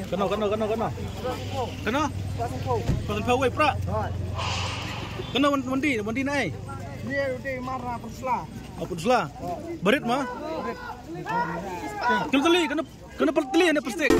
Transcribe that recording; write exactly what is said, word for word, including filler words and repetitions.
Kano, kano, kano, kano? Kano? Pasan pawai pra. Kano wan-, wandi, wandi nai? Ni udah marah persla. Apa sla? Barit ma? Kano tali, kano, kano tali, kano plastik.